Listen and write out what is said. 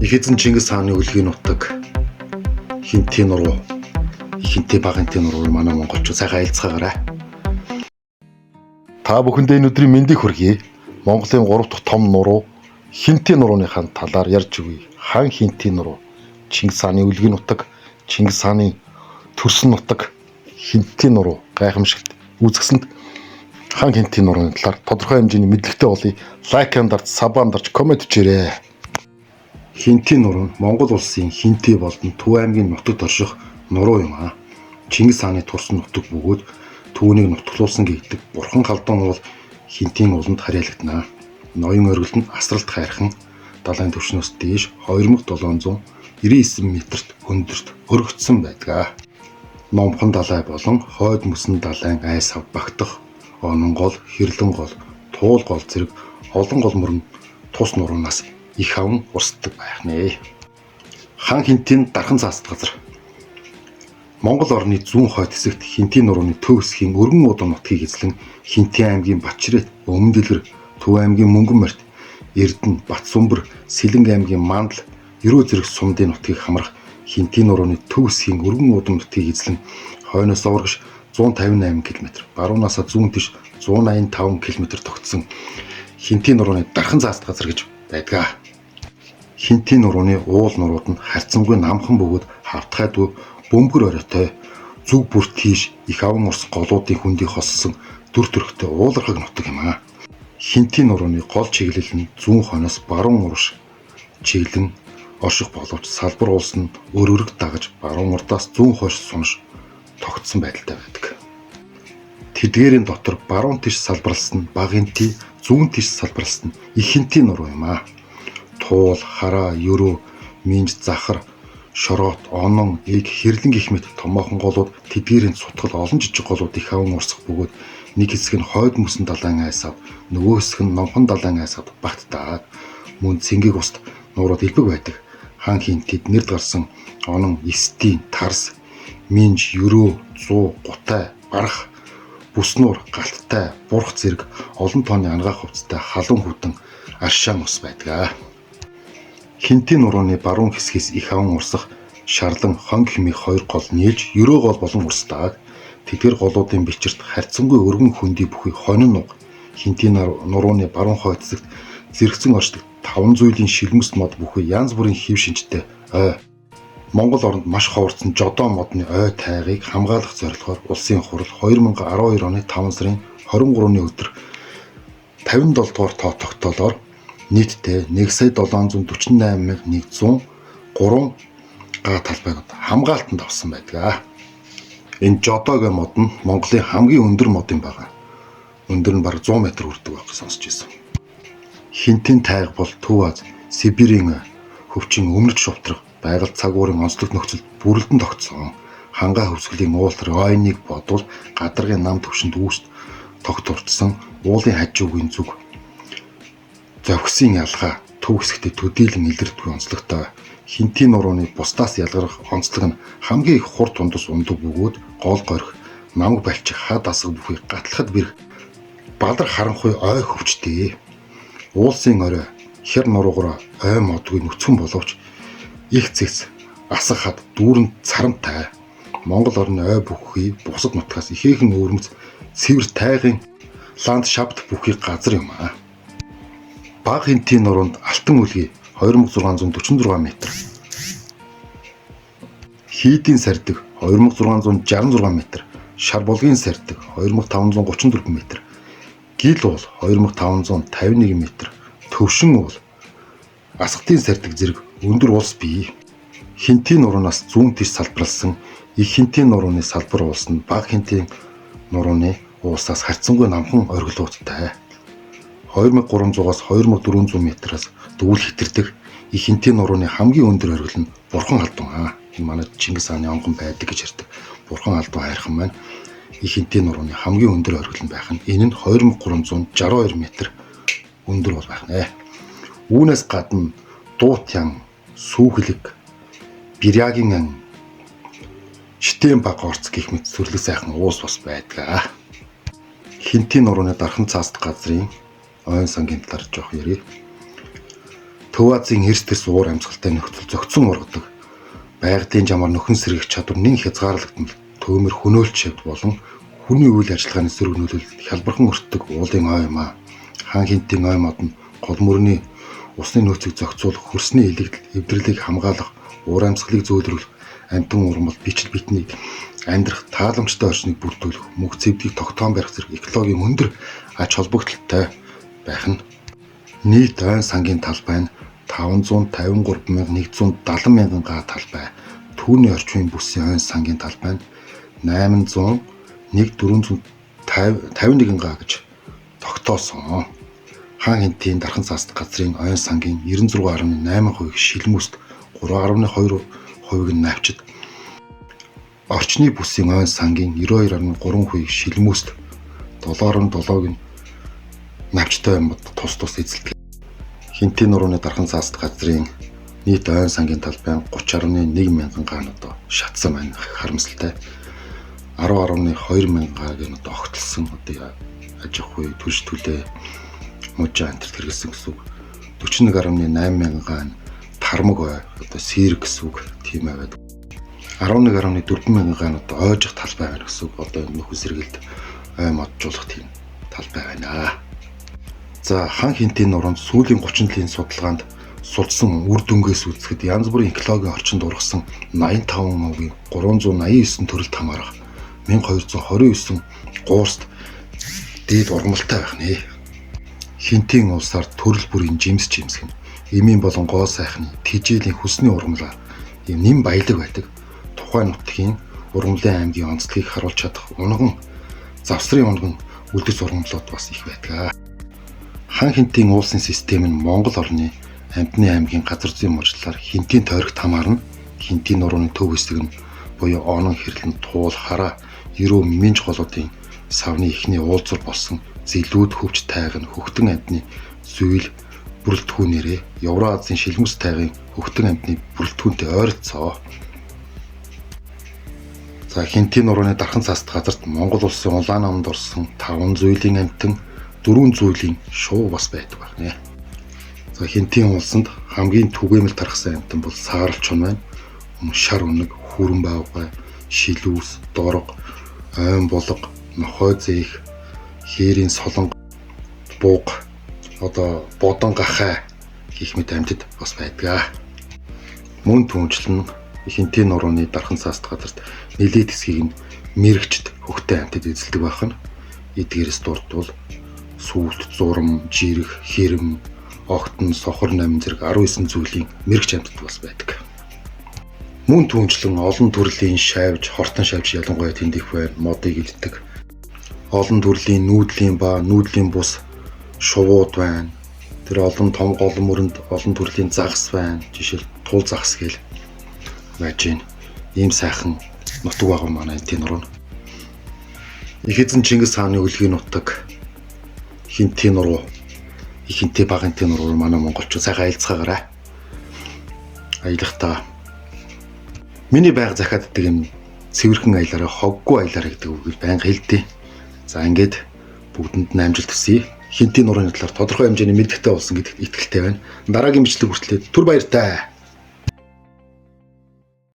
Их эзэн Чингис хааны өлгийн нутаг Хинтийн нуруу, Хинтээ баг Хинтийн нуруу манай монголчууд сайхан аялцгаагаарай. Та бүхэндээ энэ өдрийн мэндийг хүргэе. Монголын 3 дахь том нуруу Хинтийн нурууныхаа талаар ярьж өгье. Хаан Хинтийн нуруу, Чингис хааны өлгийн нутаг, Чингис хааны төрсөн нутаг Хинтийн нуруу гайхамшигт үзэсгэлэнт Хаан Хинтийн нурууны талаар тодорхой хэмжээний мэдлэгтэй болъё. Like дарж, sub дарж, comment бичээрэй. Хинтийн нуруу нь Монгол улсын Хинтээ болон Төв аймгийн нутагт орших нуруу юм аа. Чингис хааны төрсөн нутаг бөгөөд түүнийг нутаглуулсан гэгддэг Бурхан Халдун уул Хинтийн ууланд харьяалагдана. Ноён оргилд нь асралт хайрхан далайн түвшнөөс дээш 2799 метрт өндөрт өргөцсөн байдаг. Номхон далай болон хойд мөсөн далайн айс хав багтах Онон гол, Хэрлэн гол, Туул гол зэрэг олон гол мөрөн тус нуруунаас их аван урсдаг байх нэ. Хан Хинтийн дархан цаасд газар. Монгол орны зүүн хойд хэсэгт Хинтийн нурууны төв хэсгийн өргөн удам нутгийг эзлэн Хинтийн аймгийн Батчирет, Өмнө Дэлгэр, Төв аймгийн Мөнгөн морьт, Эрдэнэ, Батсүмбэр, Сэлэнг аймгийн Мандал, Ерөө зэрэг сумдын нутгийг хамрах Хинтийн нурууны төв хэсгийн өргөн удам нутгийг эзлэн хойноос урагш 158 км, баруунаасаа зүүн тийш 185 км тогтсон Хинтийн нурууны дархан цаасд газар гэж байдаг. Хинтийн нурууны уул нурууд нь харьцангуй намхан бөгөөд хавтгайдгүй бөмбөр оройтой зүг бүр тийш их аван урс голуудын хөндий хоссон дүр төрхтэй уулархаг нутаг юм аа. Хинтийн нурууны гол чиглэл нь зүүн хойноос баруун урагш чиглэн орших боловч салбар уулс нь өр өрөг дагаж баруун урдаас зүүн хойш сунаж тогтсон байдалтай байдаг. Тэдгээрийн дотор баруун тийш салбарласан нь Бага Хинтий, зүүн тийш салбарласан нь Их Хинтийн нуруу юм аа. Туул, Хараа, Ерөө, Минж, Захар, Шорот, Онон, Эг, Хэрлэн гэх мэт томоохон голууд тэдгээрийн сутгал олон жижиг голууд их аван урсах бөгөөд нэг хэсэг нь хойд мөсөн далайн айсав, нөгөө хэсэг нь номхон далайн айсавд багтдаг. Мөн цэнгэг уст нуурууд элбэг байдаг. Хаан Хинтид нэрд гарсан Онон, Эстийн, Тарс, Минж, Ерөө, Зуу, Гутай, Барах, Бүснуур, Галттай, Бурх зэрэг олон тооны анагаах хувцастай халуун хүтэн аршаан ус байдаг. Хинтийн нурууны баруун хэсгээс их аван урсах Шарлан, Хонг хэмээх хоёр гол нийлж Ерөө гол болон урсдаг. Тэдгээр голуудын бичирт харьцангуй өргөн хөндий бүхий хонин нуг Хинтийн нурууны баруун хойд хэсэгт зэрэгцэн оршдог таван зүйлийн шилмэс мод бүхий янз бүрийн хэв шинжтэй ой. Монгол оронд маш ховорцсон жодоо модны ой тайгыг хамгаалах зорилгоор улсын хурал 2012 оны 5 сарын 23-ны өдөр 57 дугаар тоо тогтоолоор нийтдээ 1 сая 748 103 га талбайг хамгаалтанд авсан байдаг. Энэ жодоог мод нь Монголын хамгийн өндөр мод юм байна. Өндөр нь бараг 100 м хүрдэг байх гэж сонсч ирсэн. Хинтийн тайга бол Төв Ази, Сибирийн хөвчин өмнөд шувтрах, байгаль цагуурын онцлог нөхцөлд бүрэлдэн тогтсон. Хангай хөвсгөлийн уултар ойныг бодвол гадаргын нам төвшөнд үүст тогт уртсан уулын хажуугийн зүг зовхисын ялгаа төв хэсэгтээ төдийлөн илэрдэггүй онцлогтой. Хинтийн нурууны бусдаас ялгарх онцлог нь хамгийн их хур тундас ундаг бөгөөд гол горих, намаг балчих, хад асга бүхий гатлахад бэрх балар харанхуй ой хөвчтэй. Уулсын орой хэр нуруугаар ой модгүй нүцгэн боловч их цэгц асга хад дүүрэн царамтай. Монгол орны ой бүхий бусад нутгаас ихээхэн өвөрмөц цэвэр тайгын ландшафт бүхий газар юм аа. Бага Хинтийн нуруунд Алтан үлгий 2646 м. Хийдийн сардаг 2666 м. Шар булгийн сардаг 2534 м. Гил уул 2551 м. Төвшин уул, Асгатын сардаг зэрэг өндөр улс бий. Хинтийн нуруунаас зүүн тийш салбарласан Их Хинтийн нурууны салбар уулс нь Бага Хинтийн нурууны уулсаас харьцангуй намхан оргилуудтай. 2300-аас 2400 метрээс дүүл хэтэрдэг Их Хинтийн нурууны хамгийн өндөр оргил нь Бурхан Халдун аа. Энэ манай Чингис хааны онгон байдаг гэж ярьдаг. Бурхан Халдун хайрхан маань Их Хинтийн нурууны хамгийн өндөр оргил нь байх нь. Энэ нь 2362 м өндөр бол байх нэ. Үүнээс гадна Дуутян, Сүүхлэг, Бирягийн ан, Шитэн баг орц гэх мэт сүрлэг сайхан уус бас байдаг. Хинтийн нурууны дархан цааст газрын ойн сангийн талаар жоох ярья. Төв Азийн эрс тэрс уур амьсгалтай нөхцөл зохицон ургадаг. Байгалийн жамаар нөхөн сэргийх чадвар нэн хязгаарлагдмал төөмөр хөнөөлт шавьд болон хүний үйл ажиллагааны сөрөг нөлөөлөлд хялбархан өртдөг уулын ой юм аа. Хаан Хэнтийн ой мод нь гол мөрний усны нөөцийг зохицуулах, хөрсний илэгдэл, эвдрэлийг хамгаалах, уур амьсгалыг зөөлрүүлэх, амьтан урмал, бичил битнийг амьдрах тааламжтай орчныг бүрдүүлэх, мөнх зэвдгийг тогтоон барих зэрэг экологийн өндөр ач холбогдолтой байх нь. Нийт ойн сангийн талбай нь 553 170 мянган га талбай. Түүний орчмын бүсийн ойн сангийн талбай нь 801 451 га гэж тогтоосон. Хаан Хэнтийн Дархан цаасад газрын ойн сангийн 96.8% шилмүүст, 3.2% нь навчид, орчны бүсийн ойн сангийн 92.3% шилмүүст, 7.7-ыг нь навчтай мод тус тус эзэлдэг. Хэнтийн нурууны Дархан цаасад газрын нийт ойн сангийн талбай 30.1 мянган га одоо шатсан байна. Харамсалтай. 10.2 мянган гааг нь одоо огтлсон, одоо аж ахуй, төрш түлээ, мужаа энэ тэрт хэрэгэлсэн гэсэн үг. 41.8 мянган га нь тармаг ой, одоо сэрэг гэсэн үг, тийм ой байдаг. 11.4 мянган га нь одоо ойжих талбай байна гэсэн үг. Одоо нөхөн сэргэлд ой моджуулах тийм талбай байна. За, Хан Хэнтийн нуруунд сүүлийн 30 жилийн судалгаанд судалсан үр дүнгээс үзэхэд янз бүрийн экологийн орчинд ургасан 85 овгийн 389 төрөлд хамаарах 1229 гуурст дээд ургамалтай байх нэ. Хэнтийн улсаар төрөл бүрийн жимс жимсгэн, эмийн болон гоо сайхны, тэжээлийн, хүсний ургамлаар ийм нэм баялаг байдаг. Тухайн нутгийн ургамлын аймгийн онцлогийг харуулж чадах унган завсрын унган үлдэс ургамлууд бас их байдаг. Хан Хэнтийн уулсын систем нь Монгол орны амьтны аймгийн газар зүйн мужлалаар Хэнтийн тойрогт хамаарна. Хэнтийн нурууны төв хэсэг нь буюу Онон, Хэрлэн, Туул, Хараа, Ерөө, Минж голуудын савны эхний уулзвар болсон зэлүүд, хөвч тайга нь хөхтөн амьтны зүйл бүрэлдэхүүнээрээ Евроазийн шилмэс тайгын хөхтөн амьтны бүрэлдэхүүнтэй ойролцоо. За, Хэнтийн нурууны Дархан цаасад газарт Монгол улсын улаан номонд орсон 5 зүйлийн амьтан, 4 зүйлийн шувуу бас байдаг байна. За, Хэнтийн улсанд хамгийн түгээмэл тархсан амьтан бол сааралчун байна. Шар үнэг, хүрэн баавгай, шилүүс, дорог, ойн булга, нохой зээх, хээрийн солонго, буг, одоо бодон гахай гэх мэт амьтад бас байдаг. Мөн түнчлэн Хэнтийн нурууны Дархан цааст газарт нэлээд хэсгийг нь мэрэгчд хөхтөн амьтад эзэлдэг байх нь. Эдгээрээс дурдвал сүулт, зурам, жирэх, хэрэм, огтон, сохор номин зэрэг 19 зүйлийн мэрэгч амьтад бас байдаг. Мөн түнчлэн олон төрлийн шавж, хортон шавж ялангуяа тэнд их байна, модыг иддэг. Олон төрлийн нүүдлийн ба нүүдлийн бус шувууд байна. Тэр олон том гол мөрөнд олон төрлийн загас байна. Жишээл тул загас гээл байж гин. Ийм сайхан нутаг байгаа манай Хэнтийн нуруу. Их эзэн Чингис хааны өлгийн нутаг Хэнтийн нуруу, Их Хэнтэй, Бага Хэнтийн нуруу, манай монголчууд сайхан аялцгаагаарай. Аялахдаа миний байга захиад гэдэг юм цэвэрхэн аялаараа, хоггүй аялаарай гэдэг үгийг байнга хэлдэг. За, ингээд бүгдэнд нь амжилт хүсье. Хэнтийн нурууны талаар тодорхой хэмжээний мэдгэтэй болсон гэдэгт итгэлтэй байна. Дараагийн бичлэг хүртэл түр баяртай.